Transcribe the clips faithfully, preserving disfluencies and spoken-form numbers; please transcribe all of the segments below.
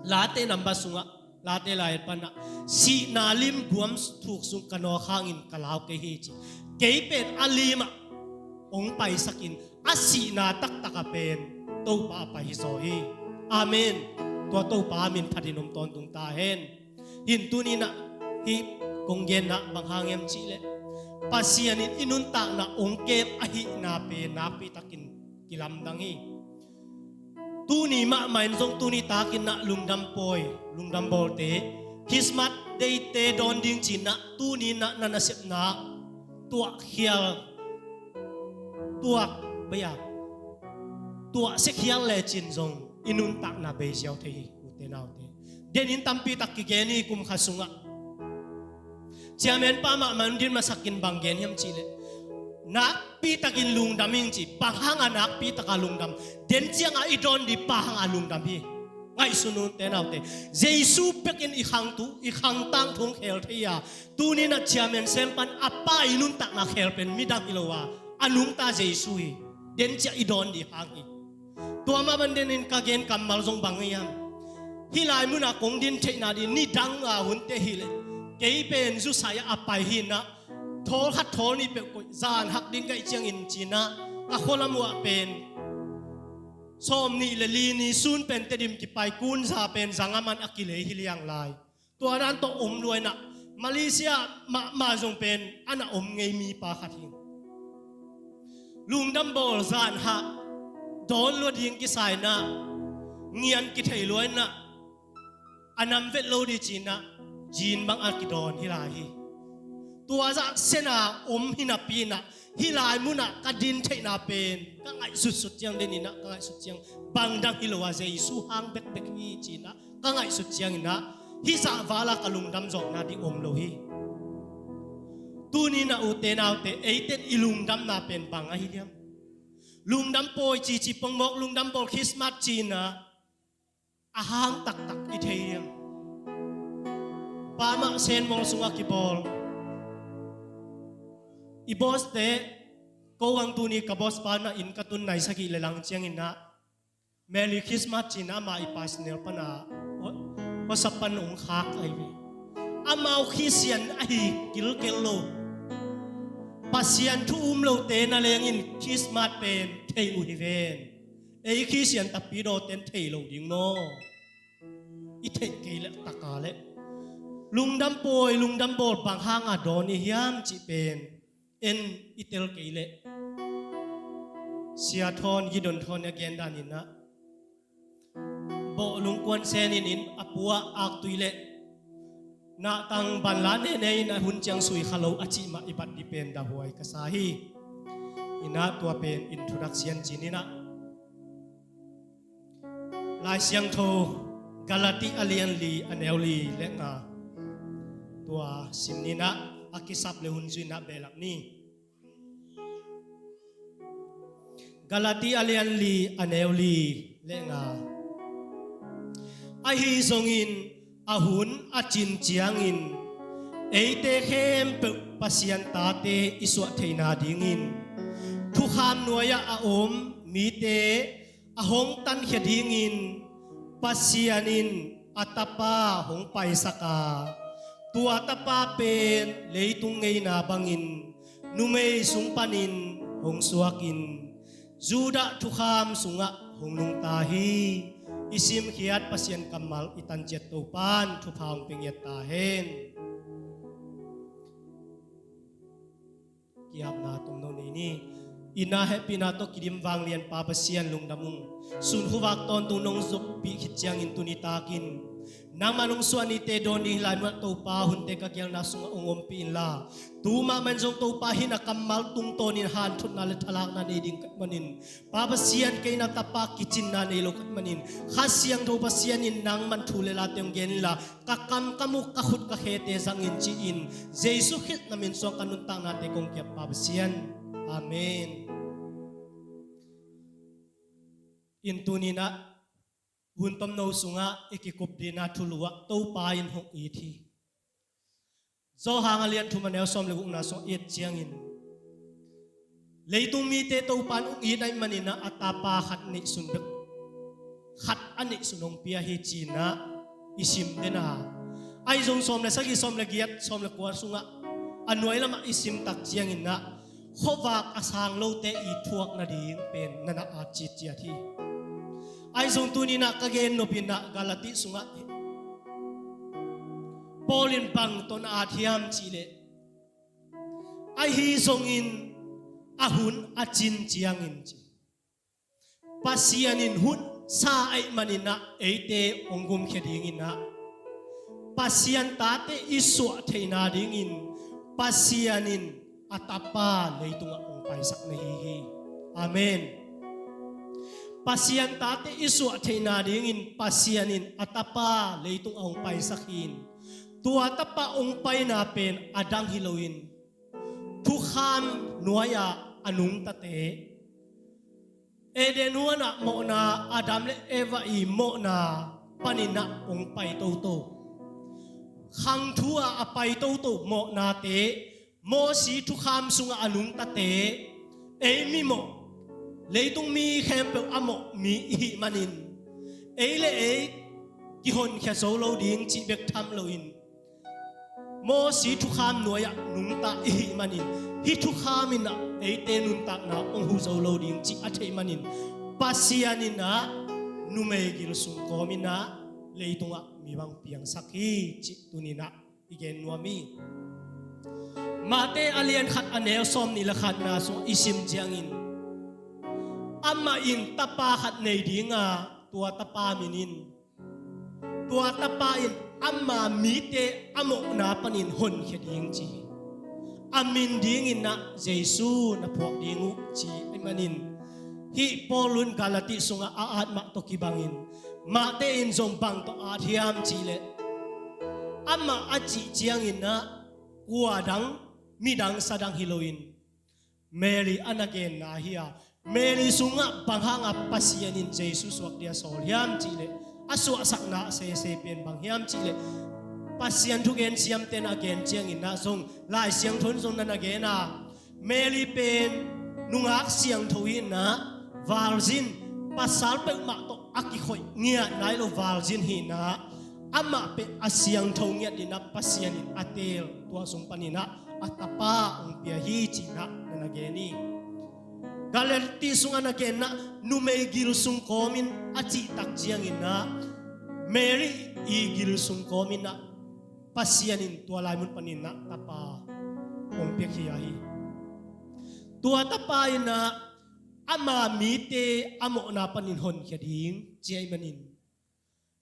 Late number sungah, Late lai panah, sihna lim guam thuk sung ka nawk hangin ka lau kei hi ci. Kei pen a limah hong paisakin a sihna taktak a pen Topa a pai hi zaw hi. Amen. Tua Topa min phatin om tawntung ta hen. Hin tuninah hih kong genna bang hang hiam cihleh, Pasian in i nuntakna hong kem ahihna pen nakpitakin kilamdang hi. Tuni mahmah in zong tuni takin ah lungdam pawi, lungdam bawlte, Christmas Day te dawn ding cinah tuni nah na nasepna tuah khial, tuak bei a, tuah sia khial lecin zong i nuntakna bei ziau thei hi, ute naute. Denin tampi tak kigen hi kum khat sungah. Chairman pa mahmah in din masakin bang gen hiam cihleh, nakpi takin lungdam ing ci. Bang hanga nakpi taka lungdam? Den cianga i dawn ding pa hanga lungdam hi. Ngaihsun un, ute naute. Jesu pekin i khangtu, i khangtang thu hong khel thei a, tuninah chairman sem pan a pa i nuntakna khel pen midang hi lo a, a nungta Jesu hi. Den ciah i dawn ding hang hi. Tua mah bang denin ka gen kammal zong bang hiam? Hih lai munah kong din theihna ding nidanga hunte hileh, kei pen zusai ah a pai hinah, thawl khat thawl nih peuh koih, zan hak ding kaih ciangin cinah, ka khualam uah pen sawm nih le li ni sun pen Tedim kipai, kunza pen zanga man a kilei hi liang lai. Tua dan tawh om luainah, Malaysia mahmah zong pen a na om ngei mipa khat hi. Lungdam bawl zan hah dawn lua ding kisainah, ngian kithei luainah, a nam vet lo ding cinah, zin bang a kidawn hi lai hi. Tua zah sena om hi napi inah, hih lai munah ka din theihna pen ka ngaihsutsut ciang deninah, ka ngaihsut ciang bang dang hi lo a, Jesu hang bekbek hi cinah ka ngaihsut cianginah, hih zah vala ka lungdam zawkna ding om lo hi. Tuninah ute naute, eiten i lungdamna pen bang ahi hiam? Lungdam pawi cici pongmawk, lungdam bawl Christmas cinah a hang taktak i thei hiam? Pa mah senmawl sungah kibawl. I boss te, ko ang tuni ka boss pa na inn ka tun nai sagih le lang cianginah, Merry Christmas cinah amah i personal pana, WhatsApp pan hong khak ahi ve. Amau Khristian ahi kilkel lo. Pasian thu um lote na lengin Christmas pen thei uh hi ven. Ei Khristian tapi dawten thei lo ding maw? I theih kei leh taka leh lungdam pawi, lungdam bawl bang hanga dawn i hiam cih pen en i tel kei leh, Sia Thawn, Gidon Thawn a gen daninah, bawh lungkuan senin in a pua aktui leh nahtang banla nene in a hun ciang sui kha lo a cih mah i bat ding pen dahuai ka sa hi. Inah tua pen introduction cininah, Lai Siangtho Galati a lian li a neu li le nga, tua sim ninah, a kisap le hun zuinah behlap ni. Galati a lian li a neu li le nga. Ahi zongin a hun a cin ciangin eite khempeuh Pasian tate i suah theihna dingin thukham nuai-ah a om mite a hong tankhia dingin Pasian in a Tapa hong paisak a, tua Tapa pen leitung ngeina bangin numei sung panin hong suakin Judah thukham sungah hong nungta hi. I simkhiat Pasian kammal i tanciat Topan thupha hong pia ngiat ta hen. Kiapna tomno nei ni. Ina hehpihna tawh kidim vanglian Pa Pasian lungdam ung. Sun khuvak tawntung nong zokpih khit ciangin tuni takin nangmah nong suah nite dawn ding hi lai munah Topa, hunte ka kialna sungah hong ompih inla, tu mahmah in zong Topa hih na kammal tungtawnin hanthotna le thalakna nei ding ka hih manin, Pa Pasian, kei na tapa kicinna nei lo ka hih manin, Kha Siangtho Pasian in nangman thu le late hong gen inla, ka kam, ka muk, ka khut, ka khete zangin ci-in Jesu Khrist na min suang ka nuntaknate kong kiap, Pa Pasian. Amen. In tuninah hun tomno sungah i kikup dina thulu ah Topa in hong it hi. Johan a lian thum a neu sawm le gukna sungah i et ciangin, leitung mite Topa in hong it ahih maninah a tapa khat neihsun bek khat a neihsun hong pia hi ci-in ah i sim den a. Ahi zong sawm le sagih, sawm le giat, sawm le kua sungah a nuai lamah i sim tak ciangin ah khuavak a sang lote i thuak nading pen na na at citciat hi. Ahi zong tuni-in ah ka gen nop in ah Galati sungah Paul in bang tawh na at hiam cih leh, ahi zongin a hun a cin ciangin ci, Pasian in hun sa ahih manin ah eite hong gumkhia dingin ah Pasian tate i suah theihna dingin Pasian in a Tapa leitungah hong paisak na hi hi. Amen. Pasian tate i suah theihna dingin Pasian in a Tapa leitungah hong paisak hi. Tua Tapa hong paina pen a dang hi loin thukham nuai-ah a nungtate, Eden huanah mawhna, Adam le Eva i mawhna panin ah hong pai toto, khangthu-ah a pai toto mawhnate, Mosi thukham sungah a nungtate, ei mimawh, leitung mi khempeuh a mawh mi i hih manin ei le ei kihonkhia zo lo ding cih bek tham loin Mosi thukham nuai-ah nungta i hih manin hih thukham in ah eite nuntakna hong huh zo lo ding cih a theih manin Pasian in ah numei gil sung kawmin ah leitungah mi bang piangsak hi cih tuni-in ah i gen nuam hi. Mate a lian khat a neu sawm nih le khatna sungah i sim ciangin amah in tapa khat nei ding a, tua tapa min in, tua tapa in ama mite a mawhna panin honkhia ding ci hi. A min dingin ah Jesu na phuak ding uh ci ahih manin hih Paul in Galati sungah a at mah tawh kibangin Mate in zong bang tawh at hiam cih leh, amah a cih ciangin ah kua dang midang sa dang hi loin Mary a na genna hi a, Mary sungah bang hanga Pasian in Jesu suak dia sawl hiam cih leh, a suahsakna a sese pen bang hiam cih leh, Pasian thugen siamte na gen ciangin ah zong Lai Siangtho in zong na na gen a, Mary pen nungak siangtho hi in ah, virgin, pasal peuhmah tawh a kikhoih ngiat nai lo virgin hi in ah, amah pen a siangtho ngiat in ah Pasian in a teel, tua sung panin ah a tapa hong pia hi ci-in ah na na gen hi. Galati sungah na genna numei gil sung kawmin a cih tak ciangin ah Mary i gil sung kawmin ah Pasian in tua lai mun panin ah tapa hong piakhia hi. Tua tapa in ah ama mite a mawhna panin honkhia ding ci ahih manin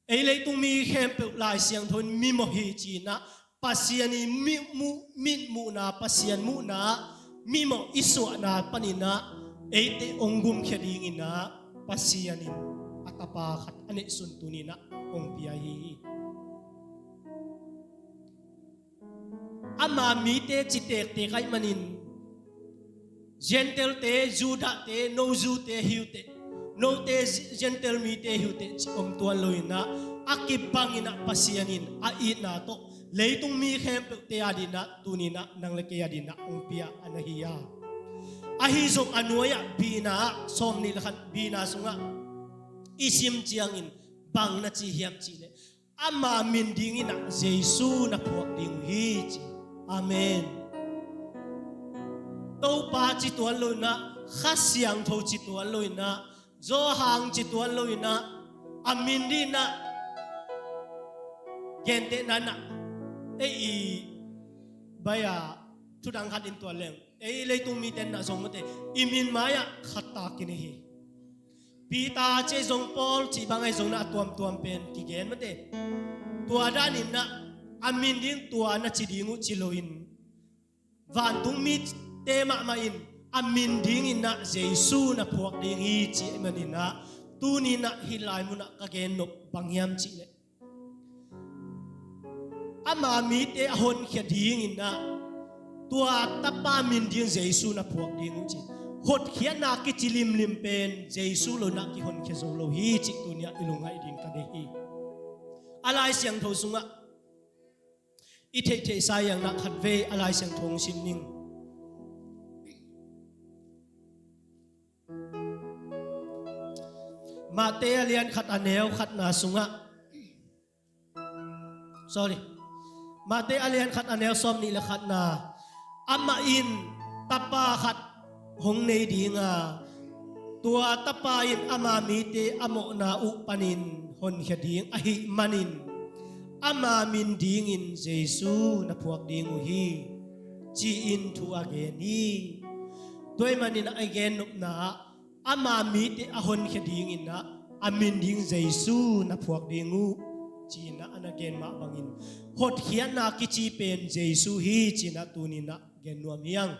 ei leitung mi khempeuh Lai Siangtho in mimawh hi ci-in ah Pasian i mi mu, mitmuhna, Pasian muhna, mimawh i suahna panin ah eite hong gumkhia dingin ah Pasian in a tapa khat a neihsun tuni-in ah hong pia hi. Ama mite ci tektek ahih manin Gentile-te, Judah-te, no Jew-te hi uh teh, note Gentile mite hi uh teh ci om tuan loin ah, a kibangin ah Pasian in a itna tawh leitung mi khempeuhte adingin ah tuni-in ah nang le kei adingin ah hong pia a na hi a. Ahi zong a nuai-ah bina ah, sawm nih le khat bina sungah i sim ciangin bang na ci hiam cih leh, ama min dingin ah Jesu na phuak ding uh hi ci. Amen. Topa ci tuan loin ah, Kha Siangtho ci tuan loin ah, Johan ci tuan loin ah, a min dingin ah gentehna in ah ei i bai-a thudang khat in tuan leng, ei leitung mite in ah zong mate, i min mai-ah khat ta kinei hi. Peter ci zong, Paul cih bang ahi zong in ah a tuamtuam pen kigen mate. Tua danin ah a min ding tua na ci ding uh ci loin, vantung mite mahmah in a min dingin ah Jesu na phuak ding hi ci ahih manin ah, tuni-in ah hih lai munah ka gen nop bang hiam cih leh, ama mite a honkhia dingin ah tua tapa min ding Jesu na phuak ding uh ci. Hotkhiatna kici limlim pen Jesu lo-in ah kihonkhia zo lo hi cih tuni-ah i lungngaih ding ka deih hi. A Lai Siangtho sungah i theihtheihsa hiangin ah khatvei a Lai Siangtho hong sim ning. Mate a lian khat a neu khatna sungah, sorry, Mate a lian khat a neu sawm nih le khatna, amah in tapa khat hong nei dinga, tua tapa in ama mite a mawhna uh panin honkhia ding ahih manin, ama min dingin Jesu na phuak ding uh hi, ci-in thu a gen hi. Tua ahih manin a gen nopna ah, ama mite a honkhia dingin ah, a min ding Jesu na phuak ding uh, ci-in ah a na gen mah bangin, hotkhiatna kici pen Jesu hi, ci-in ah tuni-in ah gen nuam hi hang.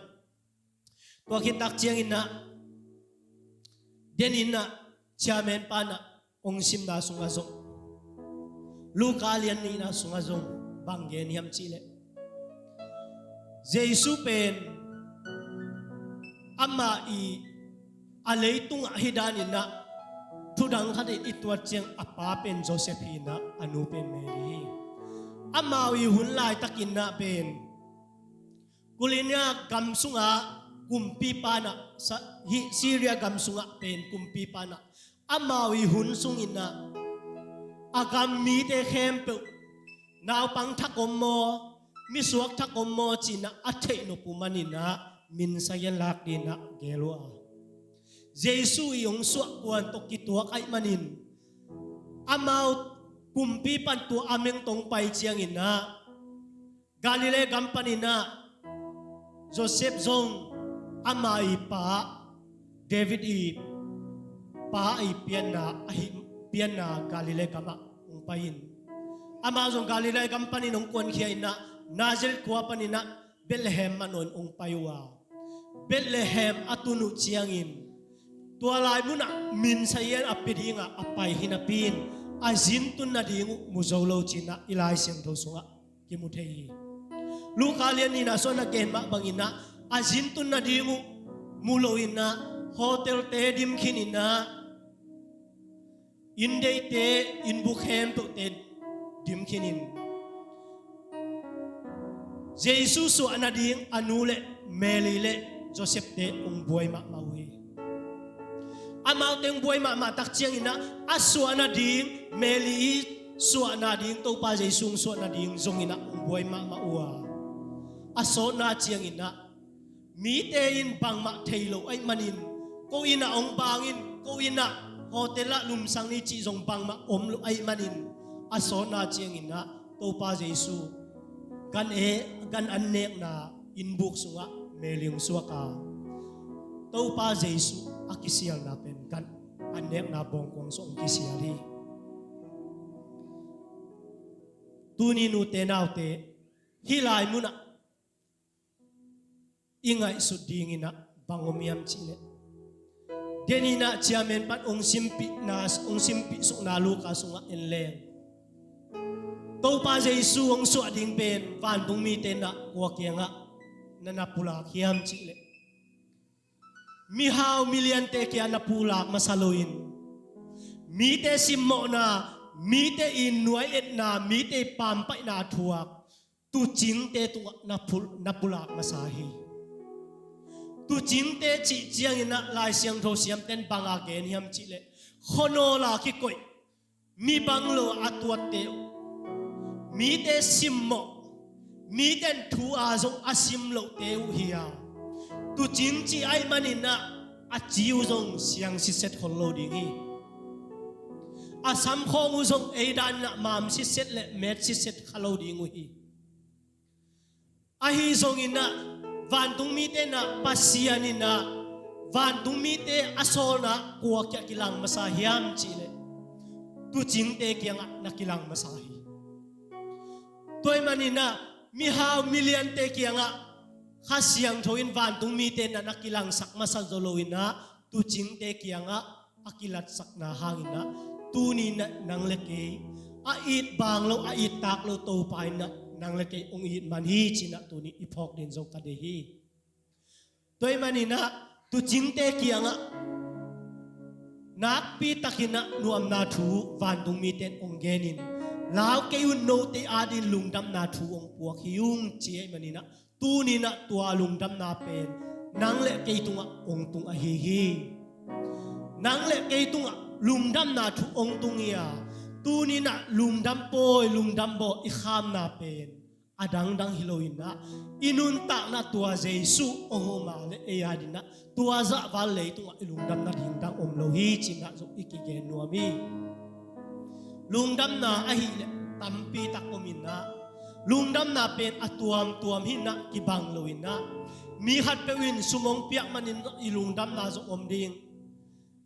Tua khit tak ciangin ah, denin ah, chairman pan ah hong simna sungah zong, Luka lian nihna sungah zong bang gen hiam cih leh, Jesu pen amah i a leitungah hi danin ah, thudang khat in i tuat ciang a pa pen Joseph hi-in ah, a nu pen Mary hi. Amau i hun laitakin ah pen Kulinia gam sungah kumpipa in ah, sa-, hi Syria gam sungah pen kumpipa in ah, amau i hun sungin ah, a gam mite khempeuh, naupang thak om maw, misuak thak om maw, ci-in ah a theih nop uh manin ah, min sa-in lak dingin ah gel uh a. Jesu i hong suah kuan tawh kituak ahih manin, amau kumpipa in tua a meng tawh hong pai ciangin ah, Galilee gam panin ah, Joseph zong ama i pa, David i pa i pianna, ahi pianna Galilee gamah hong pai in. Amah zong Galilee gam panin hong kuankhia in ah, Nazareth khua panin ah, Bethlehem mah nawn hong pai uh a. Bethlehem a tun uh ciangin, tua lai munah min sa-in a pia dingah a pai hi napi-in, a zin tun nading uh mu zo lo ci-in ah i Lai Siangtho sungah kimu thei hi. Luka lian nihna sungah a gen mah bangin ah, a zin tun nading uh mu lo-in ah, hotel-te dim khin in ah, inn deite, inn buk khempeuhte dim khin in, Jesu suah nading a nu le Mary le Joseph-te hong buai mahmah uh hi. Amaute hong buai mahmah tak ciangin ah, a suah nading, Mary i suah nading, Topa Jesu hong suah nading zongin ah hong buai mahmah uh a. A sawtna ciangin ah, mite in bangmah thei lo ahih manin, ko inn ah hong bang in, ko inn ah hotel ah lumsang ni cih zong bangmah om lo ahih manin, a sawtna ciangin ah Topa Jesu gan e, gan an nekna inn buk sungah Mary hong suak a, Topa Jesu a kisialna pen gan an nekna bawngkuang sungah hong kisial hi. Tuni nute naute, hih lai munah i ngaihsut dingin ah bang om hiam cih leh, denin ah chairman pan hong simpihna, hong simpih sukna Luka sungah en leng, Topa Jesu hong suah ding pen vantung mite in ah kua kiangah na na pulak hiam cih leh, mihau miliante kiangah na pulak masa loin, mite simmawhna, mite i nuai etna, mite i pampaihna thuak tuucingte tungah na pul-, na pulak masa hi. Tuucingte cih ciangin ah Lai Siangtho siamten bang a gen hiam cih leh, khuanawl a kikoih, mi bang lo a tuatte uh, mite simmawh, mite in thu a zong a sim lohte uh hi a. Tuucing cih ahih manin ah a ci uh zong siang sitset khol lo ding hi. A samkhawng uh zong ei danin ah mam sitset le met sitset kha lo ding uh hi. Ahi zongin ah, vantung mite in ah, Pasian in ah, vantung mite a sawlna kua kiang kilang masa hiam cih leh, tuucingte kiangah na kilang masa hi. Tua ahih manin ah, mihau miliante kiangah Kha Siangtho in vantung mite in ah na kilangsak masa zo loin ah, tuucingte kiangah a kilatsakna hangin ah, tuni in ah nang le kei, a it bang lo, a it tak lo Topa in ah nang le kei hong it man hi ci-in ah tuni i phawk ding zong ka deih hi. Tua ahih manin ah, tuucingte kiangah nakpi takin ah nuamna thu vantung mite in hong genin, lau kei un, note adingin lungdamna thu hong puak hi ung ci ahih manin ah, tuni in ah tua lungdamna pen nang le kei tungah hong tung ahi hi. Nang le kei tungah Lungdamna thu hong tung hi a, tuni-in ah lungdam pawi, lungdam bawh i khamna pen a dangdang hi lo-in ah, i nuntakna tua Jesu hong om a leh ei adingin ah tua zahval leitungah i lungdam nading dang om lo hi ci-in ah zong i kigen nuam hi. Lungdamna ahih leh tampi tak om-in ah, lungdamna pen a tuamtuam hi-in ah kibang lo-in ah, mi khatpeuh in sum hong piak manin i lungdamna zong om ding,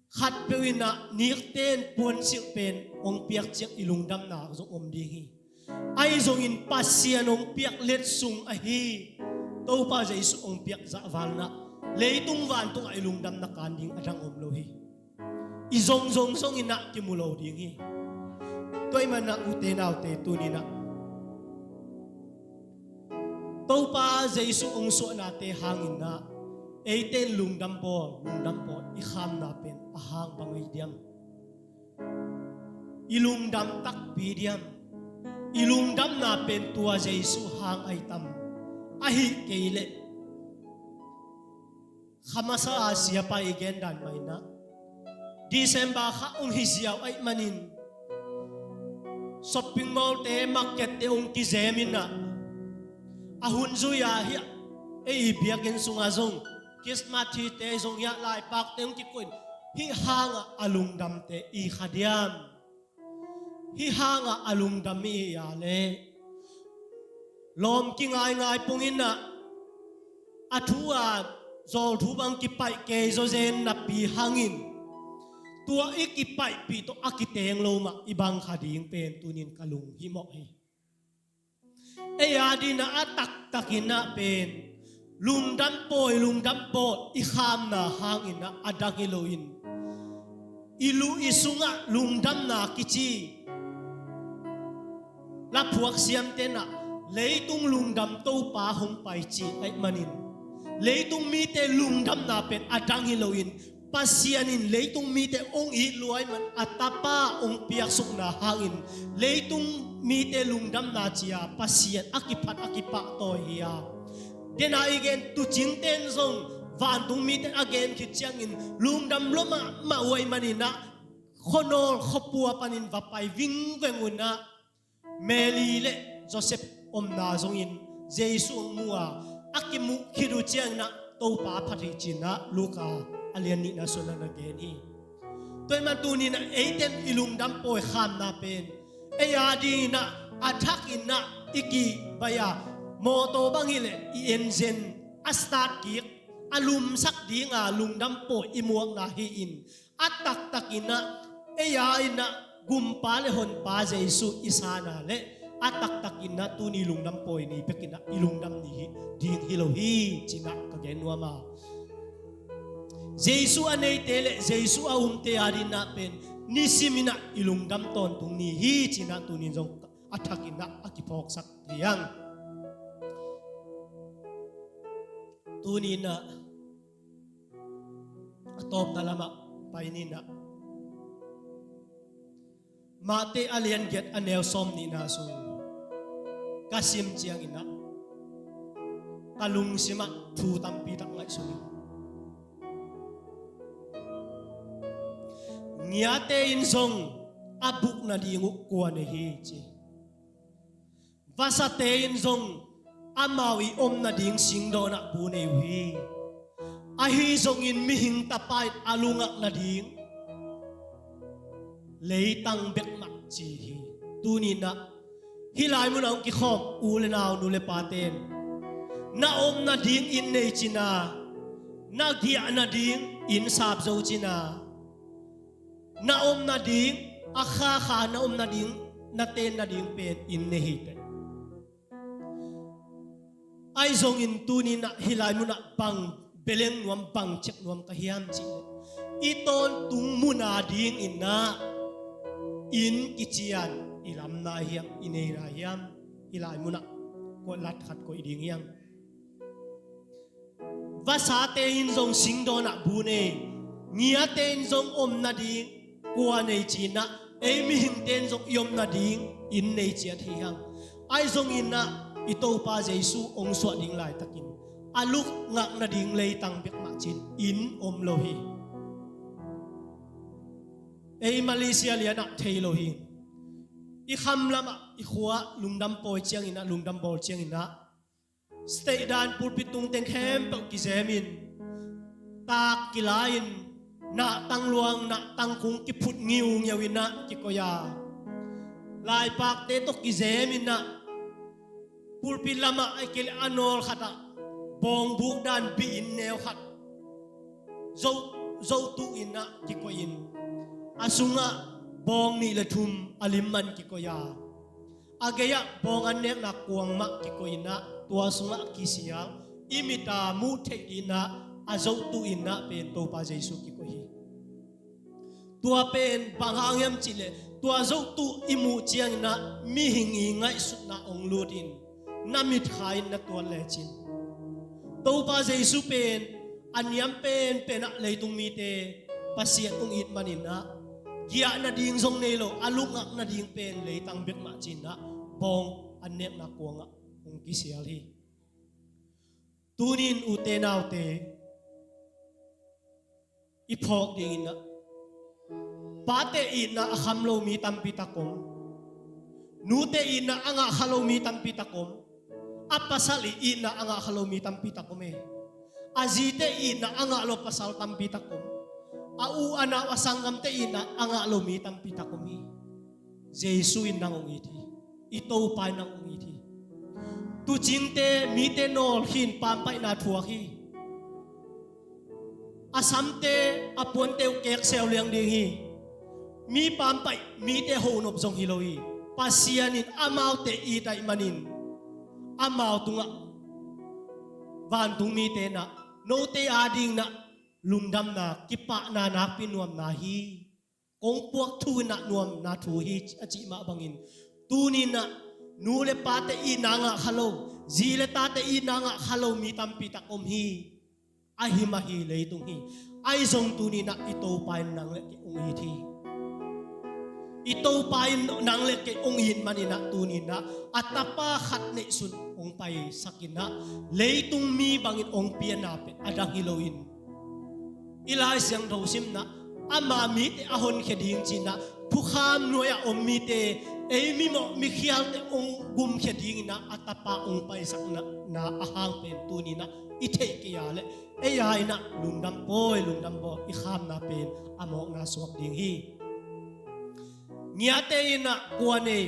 khatpeuh in ah nikten puansilh pen hong piak ciang i lungdamna zong om ding hi. Ahi zongin Pasian hong piak letsong ahi Topa Jesu hong piak zahval-in ah leitung vantungah i lungdamna kan ding a dang om lo hi. I zongzong zongin ah kimu lo ding hi. Tua ahih manin ah ute naute, tuni-in ah Topa Jesu hong suahnate hangin ah eite in lungdam bawl, lungdam bawl i khamna pen a hang bang ahi diam? I lungdam takpi diam? I lungdamna pen tua Jesu hang ahi tam? Ahih kei leh kha masa a siapa i gen dan mah in ah, December kha hong hi ziau ahih manin shopping mall-te, market-te hong kizem-in ah, a hun zui-a hiah ei i biakinn sungah zong Christmas tree-te zong hiah laipakte hong kikuah in, hih hangah a lungdamte i kha diam? Hih hangah a lungdam i hih a leh lawm kingaingai pongin ah, a thu a zawl thu bang kipaih kei zawzen napi hangin, tua i kipaihpih tawh a kiteng lo mah i bang kha ding pen tuni-in ka lunghimawh hi. Ei adingin ah a taktakin ah pen lungdam pawi, lungdam bawl i khamna hangin ah a dang hi lo-in, i lu i sungah lungdamna kici laphuak siamte in ah leitung lungdam Topa hong pai ci ahih manin, leitung mite lungdamna pen a dang hi lo-in, Pasian in leitung mite hong it lua ahih man a Tapa hong piaksukna hangin leitung mite lungdamna ci-a Pasian a kiphat a kipahtawi hi a, dena i gen tuucingte in zong vantung mite a gen khit ciangin lungdam lua mahmah uh ahih manin ah, khuanawl khuapua panin va pai vingveng un ah, Mary le Joseph omna zongin Jesu hong mu a, a kimuh khit uh ciangin ah Topa phat hi ci-in ah Luka a lian nihna sungah na gen hi. Tua ahih man tuni-in ah eite in i lungdam pawi khamna pen ei adingin ah a thakin ah i kihbai a, mawtaw bang hi leh i engine a start kik, a lumsak ding a lungdam pawi i muakna hi-in, a taktakin ah ei a in ah Gumpa le Honpa Jesu i san a leh a taktakin ah tuni lungdam pawi ni bekin ah i lungdam ni hi ding hi lo hi ci-in ah ka gen nuam a, Jesu a neite le Jesu a umte adingin ah pen nisimin ah i lungdam tawntung ni hi ci-in ah tuni-in zong a thakin ah a kiphawksak hi hang. Tuni-in ah a tawpna lamah pai ni-in ah, Matthai a lian giat a neu sawm nihna sung ka sim ciangin ah ka lungsimah thu tampi tak ngaihsun hi. Ngiate in zong a buk nading uh kua nei hi ci. Vasate in zong amau i om nading singdawnah bu nei uh hi. Ahi zongin mihing tapa in a lungak nading leitang bek mah ci hi. Tuni-in ah hih lai munah hong kikhawm u le nau, nu le pate in na om nading inn nei cina, na giah nading inn sap zo cina, na om nading, a khakha na om nading, na ten nading pen inn nei hi teh. Ahi zongin tuni-in ah hih lai munah bang beleng nuam, bang ciak nuam ka hiam cih leh, i tawntung mun adingin ah inn kician i lamna hiam, i neina hiam, hih lai munah kua lat khat koih ding hiam? Vasate in zong singdawnah bu nei, ngiate in zong om nading kua nei ci-in ah, ei mihingte in zong i om nading inn nei ciat hi hang. Ahi zongin ah i Topa Jesu hong suah ding laitakin a lungak nading leitang bek mah ci-in inn om lo hi. Ei Malaysia lianah thei lo hi. I kham lamah i khua lungdam pawi cianginah, lungdam bawl cianginah state dan pulpit tungteng khempeuh kizemin, taak kilai-in, nahtang luang nahtang kung kiphut ngiungiau inah kikoih a, laipakte tawh kizeminah pulpit lamah a kil a nawl khatah bawngbuk dan bihin neu khat zoh, zohtuh inah kikoihin, a sungah bawng nih le thum a limman kikoih a, a gei-ah bawng an nekna kuang mah kikoih inah tua sungah kisial i mit a muh theih inah a zohtuh inah pen Topa Jesu kikoih hi. Tua pen bang hang hiam cihleh tua zohtuh i muh cianginah mihing i ngaihsutna hong lutin na mitkha in na tuan lecin Topa Jesu pen a niam penpenah leitung mite Pasian hong it maninah giah nading zong nei lo, a lungak nading pen leitang bek mah cinah bawng an nekna kuangah hong kisial hi. Tunin ute naute i phawk dinginah pate itna a kham lo mi tampi tak om. Nute itna a ngah kha lo mi tampi tak om. A pasal i itna a ngah kha lo mi tampi tak om e. A zite itna a ngah lo pasal tampi tak om. A u a nau a sanggamte itna a ngah lo mi tampi tak om hi. Jesu in nang hong it hi. I Topa in nang hong it hi. Tuucingte mite nawlkhin pampaihna thuak hi. A samte a puante uh kekseu liang ding hi. Mi pampaih mite honop zong hi lo hi. Pasian in amaute it ahih manin amau tungah vantung mite nah note ading nah lungdamna kipahna nakpi nuamna hi. Kong puak thu inah nuamna thu hi a cih mah bangin tuninah nu le pate itna ngah kha lo, zi le tate itna ngah kha lo mi tampi tak om hi. Ahi mah hi leitung hi. Ahi zong tuninah i Topa in nang le kei hong it hi. I Topa in nang le kei hong it maninah tuninah a tapa khat neihsun hong paisakinah leitung mi bangin hong pianna pen a dang hi loin i Lai Siangtho simnah ama mite a honkhia ding cinah thukham nuai-ah om mite ei mimawh mikhialte hong gumkhia dinginah a tapa hong paisakna a hang pen tuninah i theih kei a leh ei a inah lungdam pawi lungdam bawl i khamna pen a mawkna suak ding hi. Ngiate inah kua nei,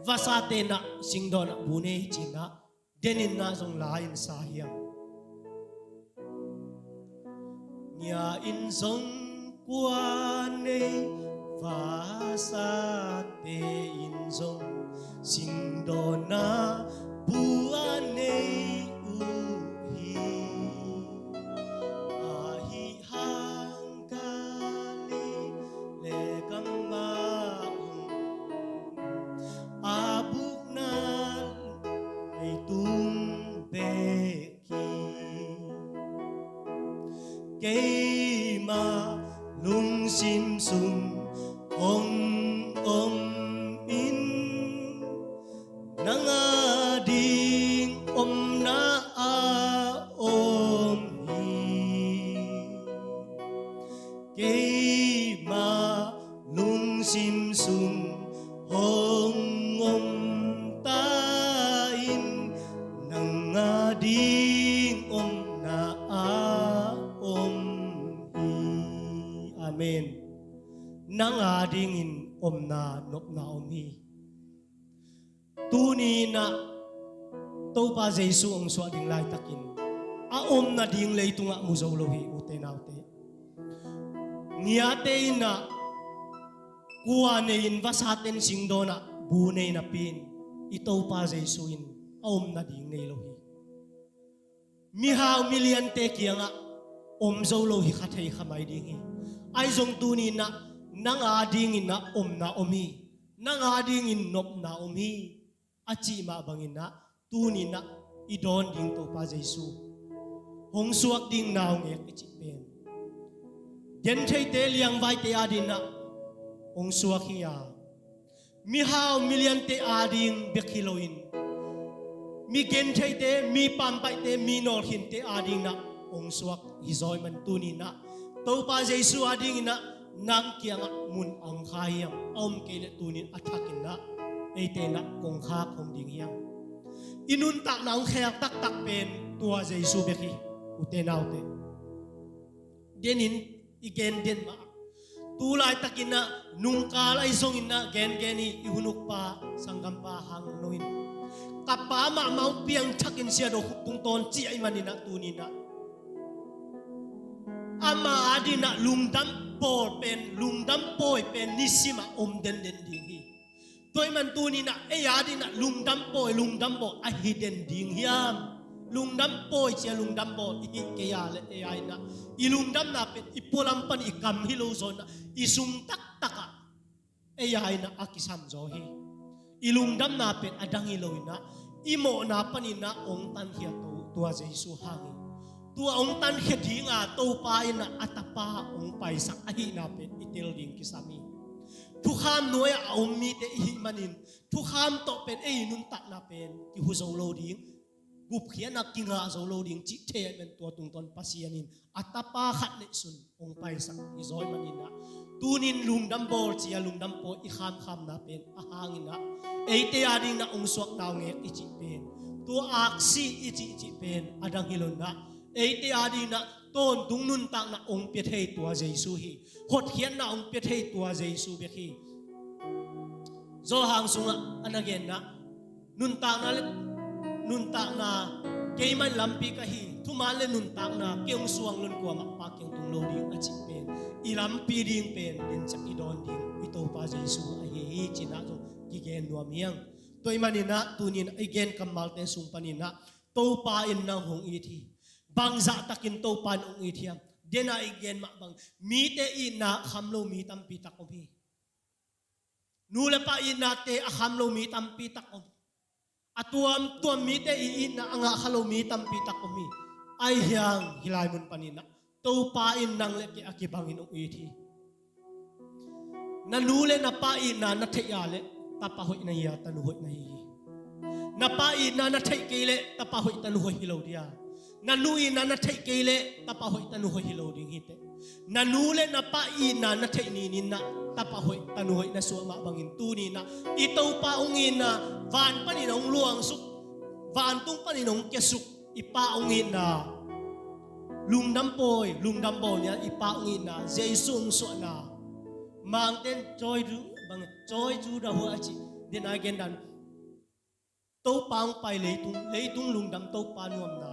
vasate inah singdawnah bu nei cinah deninah zong la-in sa hiam. Ngia in zong kua nei, vasate in zong singdawnah bu a nei uh hi. Ahi hang Galilee gamah hong a bukna leitung bek hi. Keima lungsim sung hong om in nang ading omna a om hi. Keima lungsim sung hong om ta in nang ading omna a om hi. Amen. Nang adingin omna nopna om hi. Tuni inah Topa Jesu hong suah ding laitakin a om nading leitungah mu zo lo hi, ute naute. Ngiate inah kua nei-in vasaten singdawnah bu nei napi-in i Topa Jesu in a om nading nei lo hi. Mihau miliante kiangah om zo lo hi kha thei kha mai ding hi. Ahi zong tuni inah nang adingin ah omna om hi. Nang adingin nopna om hi. A cih mah bangin ah tuni inah i dawn ding Topa Jesu hong suak ding naungek i cih pen gentheite liangvaite adingin ah hong suak hi a, mihau miliante ading bek hi loin mi gentheite, mi pampaihte, mi nawlkhinte adingin ah hong suak hi zaw ahih man tuni inah Topa Jesu adingin ah Nang kiangah mun a om kha hiam? A om kei leh tunin a thakin ah eite in ah kong khak hong ding hiam? I nuntakna hong khel taktak pen tua Jesu bek hi. Ute naute, denin i gen den mah, tu laitakin ah nungkal ahi zongin ah gengen hi. I hun ukpa, sanggampa Hang No in, ka pa mahmah hong piangthakin Sia Do Khup tungtawn ci ahih manin ah tunin ah ama adingin ah lungdam bawl pen, lungdam pawi pen nisim ah om denden ding hi. Tua ahih man tunin ah ei adingin ah lungdam pawi, lungdam bawl ahi den ding hiam? Lungdam pawi ci-a lungdam bawl i hih kei a leh ei adingin ah i lungdamna pen i pualam pan i kam hi lo zaw in ah i sung taktak ah ei adingin ah a kisam zaw hi. I lungdamna pen a dang hi lo in ah i mawhna panin ah hong tankhia to tua Jesu hangin, tua hong tankhia dinga Topa in ah a tapa hong paisak ahihna pen i tel ding kisam hi. Thukham nuai-ah a om mite i hih manin thukham tawh pen ei nuntakna pen kihu zo lo ding, gupkhiatna kingah zo lo ding cih thei ahih man tua tungtawn Pasian in a tapa khat neihsun hong paisak hi zaw ahih manin ah tunin lungdam bawl ci-a lungdam pawi i khamkhamna pen a hangin ah eite adingin ah hong suakna hong ngek i cih pen, tua aksi i cih cih pen a dang hi lo in ah eite adingin ah tawntung nuntakna hong pia thei tua Jesu hi. Hotkhiatna hong pia thei tua Jesu bek hi. Johan sungah a na genna, nuntakna le nuntakna keimah lampi ka hi, thuman le nuntakna kei hong suang lo in kuamah Pa kiang tung lo ding a cih pen, i lampi ding pen denciak i dawn ding i Topa Jesu ahi hi cih in ah zong kigen nuam hi hang. Tua ahih manin ah tunin i gen kammalte sung panin ah Topa in nang hong it hi. Bangzah takin Topa in hong it hiam? Den a i gen mah bang, mite itna kham lo mi tampi tak om hi. Nu le pa itnate a kham lo mi tampi tak om. A tuamtuam mite i itna a ngah kha lo mi tampi tak om hi. Ahi hang hih lai mun panin ah Topa in nang le kei a kibangin hong it hi. Na nu le na pa itna na theih a leh tapa hoih na hi a, tanu hoih na hi hi. Na pa itna na theih kei leh tapa hoih, tanu hoih hi lo ding a. Na nu itna na theih kei leh tapa hoih, tanu hoih hi lo ding hi teh. Na nu le na pa itna na theih ninin ah tapa hoih, tanu hoih na suah mah bangin tunin ah i Topa hong itna, van panin hong luangsuk, vantung panin hong kiasuk i Pa hong itna, lungdam pawi, lungdam bawl ni-a i Pa hong itna, Jesu hong suahna, Mangte'n joy du, bang, joy to the whole a cih, den a i gen dan, Topa hong pai leitung, leitung lungdam Topa nuamna,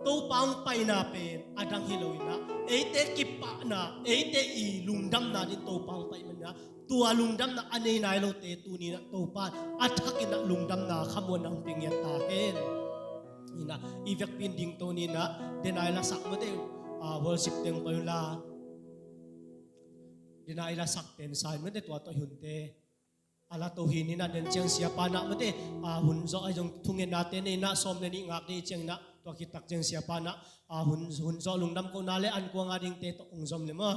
Topa hong paina pen a dang hi lo in ah eite kipahna, eite i lungdamna ding Topa hong pai manin ah tua lungdamna a nei nai lote tunin ah Topa in a thakin ah lungdamna khamuanna hong pia ngiat ta hen. In ah i vekpi in dingto ni in ah den a i lasak mate, ah, worship teng pai un la, den a i lasak pen sai mate, tua tawh i hunte a la to hi ni in ah, den ciang Siapa in ah mate, ah, hun zawh ahi zong thungetnate nei in ah, sawm le nih ngak ding ciang in ah, tua khit tak ciang Siapa in ah, ah, hun, hun zawh lungdam kohna le an kuang a dingte tawh hong zom le maw.